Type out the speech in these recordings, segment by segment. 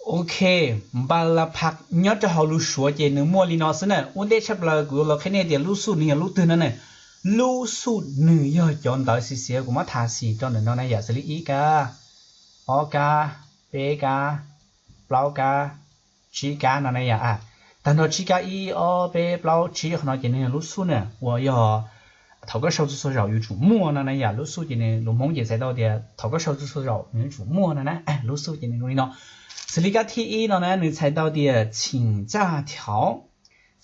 Ok, npawg la phaj nyob rau hauv lus Suav ces nws muaj li no xwb na. Ua ntej tshaj plaws kuv yuav los qhia nej tias lub xuj nws yog lub twg no na. Lub xuj nws yog cov ntawv xiv xiav kuv muab tham xis rau ntawm no na yom, xws li ib kab, ob kab, peb kab, plaub kab, tsib kab no na yom. Tag nrho tsib kab, ib ob peb plaub tsib qhov no ces nws yog lub xuj na uas yog thaum koj sau txhua txhua zaus yuav tsum muaj no na yom. Lub xuj ces nws lus Hmoob ces txhais tau tias thaum koj sau txhua txhua zaus nws yuav tsum muaj no na. Lub xuj ces nws zoo li no. Xws li kab thib ib no na nws txhais tau tias chim txaj thauv.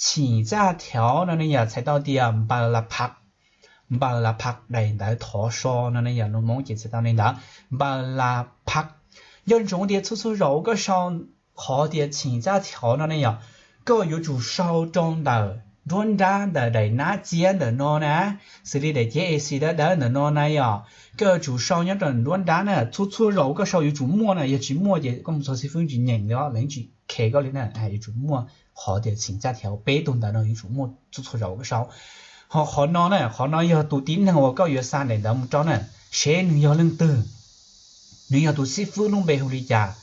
Chim txaj thauv no ne yom txhais tau tias npawg la phaj, npawg la phaj daim ntawv thov so no ne yom. Lus Hmoob ces txhais tau li ntawd, npawg la phaj. Nco ntsoov tias txhua txhua zaus koj sau qhov tias chim txaj thauv no ne yom, koj yuav tsum sau rau ntawm nruab nrab ntawm daim nab ciab ntawm no na. Xws li daim ciab ac dawb dawb ntawm no na yom, koj yuav tsum sau nyob rau nruab nrab na. Txhua txhua zaus koj sau yuav tsum muaj na, yog tsis muaj ces koj mus txog xib fwb tsis nyeem li os, lawv tsis khe koj li na. Yuav tsum muaj qhov tias chim txaj thauv, peb tug ntawv no yuav tsum muaj txhua txhua zaus koj sau. Ho qhov no na, qhov no yog tus tib neeg uas koj yuav xa daim ntawv mus rau na, seb nws yog leej twg, nws yog tus xib fwb lub npe hu li cas,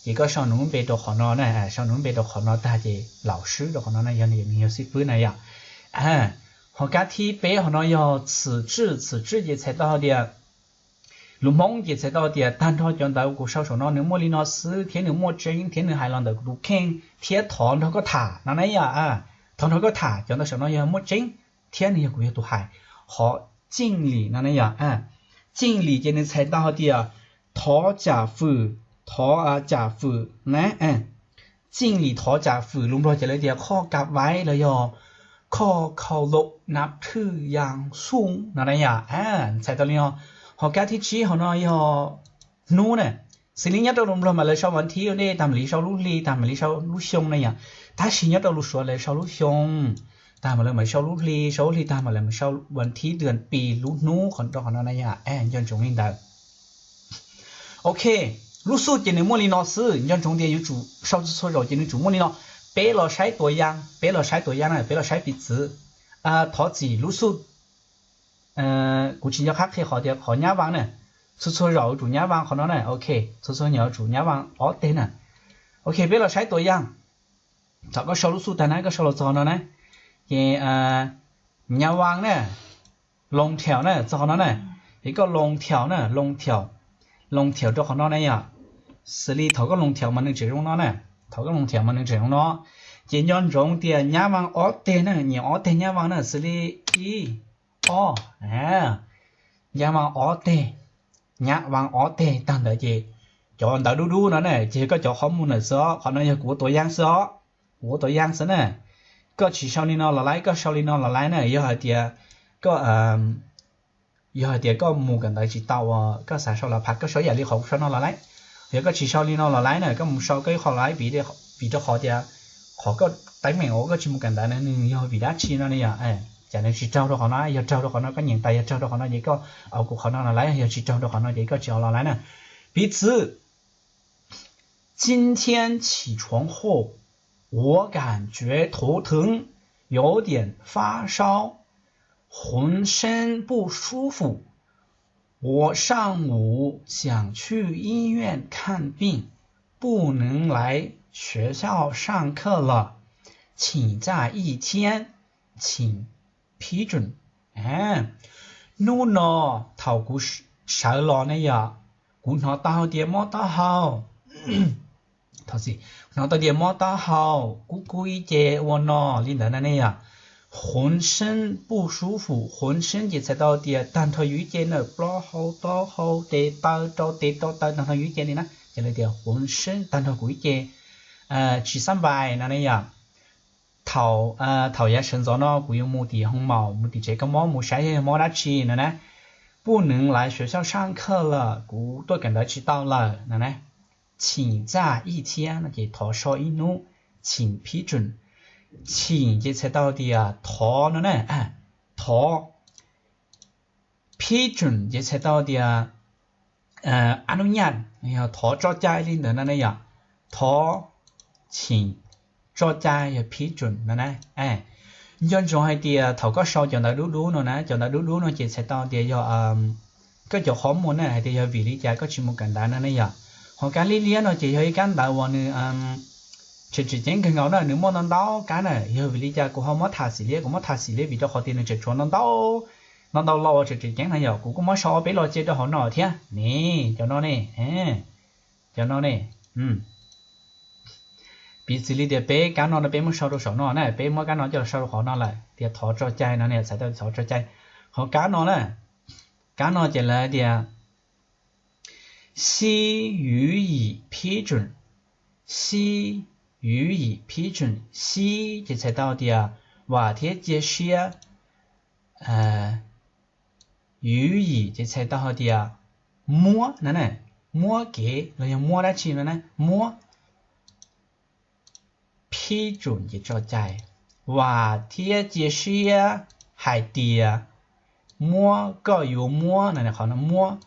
ces koj sau nws lub npe rau qhov no na. Sau nws lub npe rau qhov no tag ces laus swb rau qhov no na, yog nws yog xib fwb na yom. Ho kab thib peb qhov no yog txhwm tswj. Txhwm tswj ces txhais tau tias, lus Hmoob ces txhais tau tias tag nrho cov ntawv kuv sau saum no nws muaj li no xwb thiab nws muaj tseeb thiab nws hais los ntawm kuv tus kheej thiab thov nrog koj tham no na yom. Thov nrog koj tham, cov ntawv saum no yog muaj tseeb thiab nws yog kuv yog tus hais. Qhov ceej lim no na yom, ceej lim ces nws txhais tau hais tias thov cam fwm, thov cam fwm na. Ceej lim thov cam fwm lus Nplog ces lawv tias khoj ka vaib los yog khoj khau lom nab thwj yaa xoo no na yom. Txhais tau li no. Ho kab thib tsib hauv no yog hnub na. Xws li nyob rau lus Nplog mas lawv sau vas thib ua ntej, tag mam li sau lub hli, tag mam li sau lub xyoo na yom. Tab sis nyob rau lus Suav lawv sau lub xyoo, tag mam lawv mam sau lub hli, sau lub hli tag mam lawv mam sau vas thib tua pis lub hnub qhov rau qhov no na yom. Nco ntsoov li ntawd. Ok, lub xuj ces nws muaj li no xwb, nco ntsoov tias yuav tsum sau txhua txhua zaus ces nws tsum muaj li no. Peb los saib tuam yaj, peb los saib tuam yaj na, peb los saib piv txwv. Thov txim lub xuj, kuv tsis nco qab qhia qhov tias qhov nyab vaa na, txhua txhua zaus yuav tsum nyab vaa qhov no na. Ok, txhua txhua zaus yuav tsum nyab vaa ob teg na. Ok, peb los saib tuam yaj. Thaum koj sau lub xuj tag na, koj sau los txog no na, ces nyab vaa na, loo thiaum na, txog qhov no na, ces koj loo thiaum na, loo thiaum, loo thiaum rau qhov no na yom. Xws li thaum koj loo thiaum mas nws tseem zoo no na, thaum koj loo thiaum mas nws tseem zoo no. Ces nco ntsoov tias nyab vaa ob teg na, nyem ob teg nyab vaa na, xws li ib, ob, nyab vaa ob teg, nyab vaa ob teg tag ntawd ces cov ntawv dub dub no na ces koj cov qhov mus ntawm xwb os. Qhov no yog kuv ua tuam yaj xwb os, kuv ua tuam yaj xwb na. Koj tsis sau li no los laib, koj sau li no los laib na. Yog hais tias koj, yog hais tias koj mus kawm ntawv tsis tau uas koj xav sau las phas, koj sau yam li qhov kuv sau no los laib. Yog koj tsis sau li no los laib na, koj mus sau koj ib qho los laib, vim rau qhov tias qhov koj teeb meem uas koj tsis mus kawm ntawv na nws yog vim dab tsi no ne yom. Cas nws tsis raug rau qhov no, yog raug rau qhov no koj nyeem tas, yog raug rau qhov no ces koj, kuv qhov no los laib, yog tsis raug rau qhov no ces koj tsis los laib na. Piv txwv 今天起床后，我感觉头疼，有点发烧，浑身不舒服。我上午想去医院看病，不能来学校上课了，请假一天，请批准。Hnub no thaum kuv sawv los ne yom, kuv hnov tau tias mob taub hau, hnov tau tias mob taub hau, kub kub ib ce ua no li ntawd na ne yom. 浑身不舒服, 浑身 ces txhais tau tias tag nrho yus ib ce na, plaub hau, taub hau, tes taw, rau tes rau taw, tag nrho yus ib ce li na, ces lawv tias 浑身 tag nrho kuv ib ce tsis xab npais no ne yom. Thaum, thaum yav sawv ntxov no kuv yuav mus tim hoo maum, mus tim tsev kho mob mus saib yog mob dab tsi no na. 不能来学校上课了, kuv tuaj kawm ntawv tsis tau lawm no na. 请假一天 no ces thov so ib hnub, 请批准. 请 ces txhais tau tias thov no na, thov. 批准 ces txhais tau tias อนุญาต, yog thov tso cai li ntawd no ne yom. Thov, 请, tso cai yog 批准 no na. Nco ntsoov hais tias thaum koj sau cov ntawv dub dub no na, cov ntawv dub dub no ces txhais tau tias yog koj cov qhov muag na, hais tias yog vim li cas koj tsis mus kawm ntawv no ne yom. Hos kab liab liab no ces yog ib kab ntawv uas nws tseem tseem ceeb kawg nkaus na, nws muaj ntau ntau kab na. Yog vim li cas kuv ho muab tham xim liab, kuv muab tham xim liab vim rau qhov tias nws tseem tshuav ntau ntau, ntau ntau lo uas tseem tseem ceeb na yom. Kuv kuj muab sau ob peb lo cia rau hauv no thiab ne, cov no ne, cov no ne. Piv txwv li tias peb kab no no peb muab sau rau saum no na, peb muab kab no coj los sau rau qhov no lawm tias thov tso cai no ne, txhais tau thov tso cai. Hos kab no na, kab no ces lawv tias 希予以批准, 希予以批准, 希 ces txhais tau tias vam thiab cia siab, 予以 ces txhais tau hais tias muab no na, muab kev los yog muab dab tsi no na, muab, 批准 ces tso cai, vam thiab cia siab hais tias muab, koj yuav muab no, qhov no muab,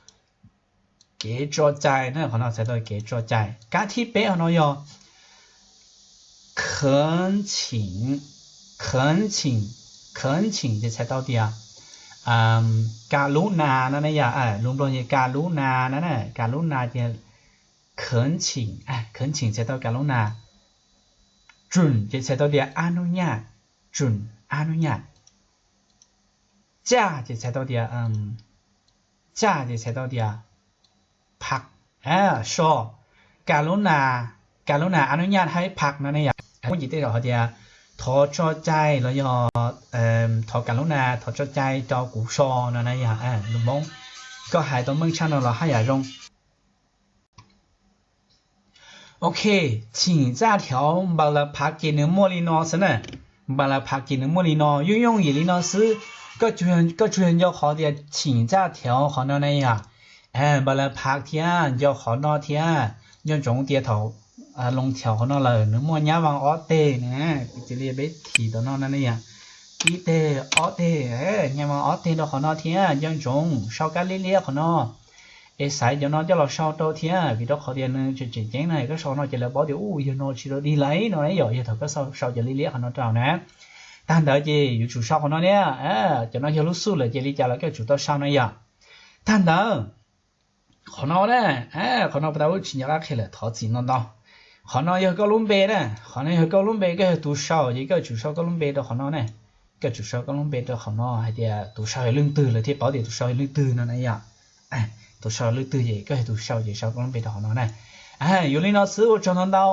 kev tso cai na, qhov no txhais tau kev tso cai. Kab thib peb hauv no yog 恳请, 恳请, 恳请 ces txhais tau tias กรุณา no na yom, lus Nplog ces กรุณา no na, กรุณา ces 恳请, 恳请 txhais tau กรุณา, 准 ces txhais tau tias อนุญาต, 准, อนุญาต, จ้า ces txhais tau tias, จ้า ces txhais tau tias ผัก, so, กรุณา, กรุณา อนุญาตให้พัก no ne yom. Muaj ntsis tej zaum hais tias thov tso cai los yog thov กรุณา, thov tso cai rau kuv so no na yom, lus Hmoob. Koj hais tau meej tshaj no los haj yam zoo. Ok, 请假条 npalas phav ces nws muaj li no xwb na. Npalas phav ces nws muaj li no, yooj yooj yim li no xwb. Koj tsuas yog nco qhov tias 请假条 qhov no na yom. Npalas phav thiab nco qhov no thiab, nco ntsoov tias thaum loo thiaus qhov no lawm nws muaj nyab vaj ob teg na, kuv cia li peb thim tom no na yom. Ib teg, ob teg, nyab vaj ob teg rau qhov no thiab, nco ntsoov sau kab liab liab qhov no. Es xaiv cov no coj los sau rau thiab, vim rau qhov tias nws tseem tseem ceeb na, koj sau no ces lawv paub tias u yog no tsis tau dig laiv no na yom, yog thaum koj sau cov liab liab qhov no rau na. Tag ntawd ces yuav tsum sau qhov no thiab, cov no yog lub xuj lawm ces li cas los koj yuav tsum tau sau na yom. Tag ntawd, qhov no na, qhov no pas tas ub tsis nco qab qhia lawm, thov txim ntau ntau. Qhov no yog koj lub npe na, qhov no yog koj lub npe, koj yog tus sau ces koj yuav tsum sau koj lub npe rau qhov no na. Koj yuav tsum sau koj lub npe rau qhov no hais tias tus sau yog leej twg lawv thiaj paub tias tus sau yog leej twg no na yom. Tus sau leej twg ces koj yog tus sau ces sau koj lub npe rau qhov no na. Yuav li no xwb, ua tsaug ntau ntau.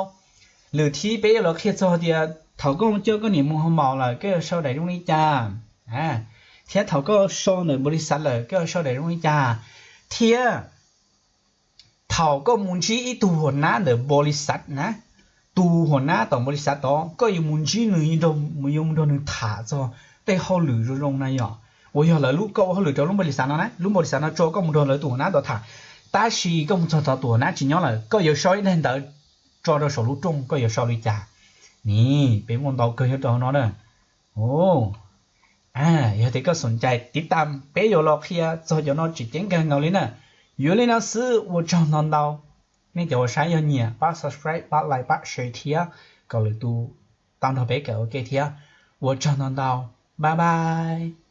Lwm thib peb yuav los qhia txog tias thaum koj coj koj niam mus hoo maus lawm koj yuav sau daim zoo li cas, thiab thaum koj so ntawm npaus lis xav lawm koj yuav sau daim zoo li cas, thiab thaum koj mus ntsib ib tug huam nab ntawm npaus lis xav na, tus huam nab tom npaus lis xav tod koj yuav mus ntsib nws, yuav mus nrog nws tham txog tej hauj lwm zoo zoo na yom. Uas yog lawv lub, koj ua hauj lwm rau lub npaus lis xav no na, lub npaus lis xav no tso koj mus nrog lawv tus huam nab tod tham, tab sis koj mus txog tod tus huam nab tsis nyob lawm, koj yuav sau ib daim ntawv tso rau saum lub rooj, koj yuav sau li cas? Nim peb muaj ntau kawg nyob rau hauv no na. Yog tias koj xoom cai tiv tas peb yuav los qhia txog cov no tseem ceeb kawg nkaus li na. Yuav li no xwb, ua tsaug ntau ntau. Nej cov uas saib yog nyiam pab subscribe, pab like, pab share thiab kom lwm tus tau nrog peb kawm ua ke thiab. Ua tsaug ntau ntau. Bye bye.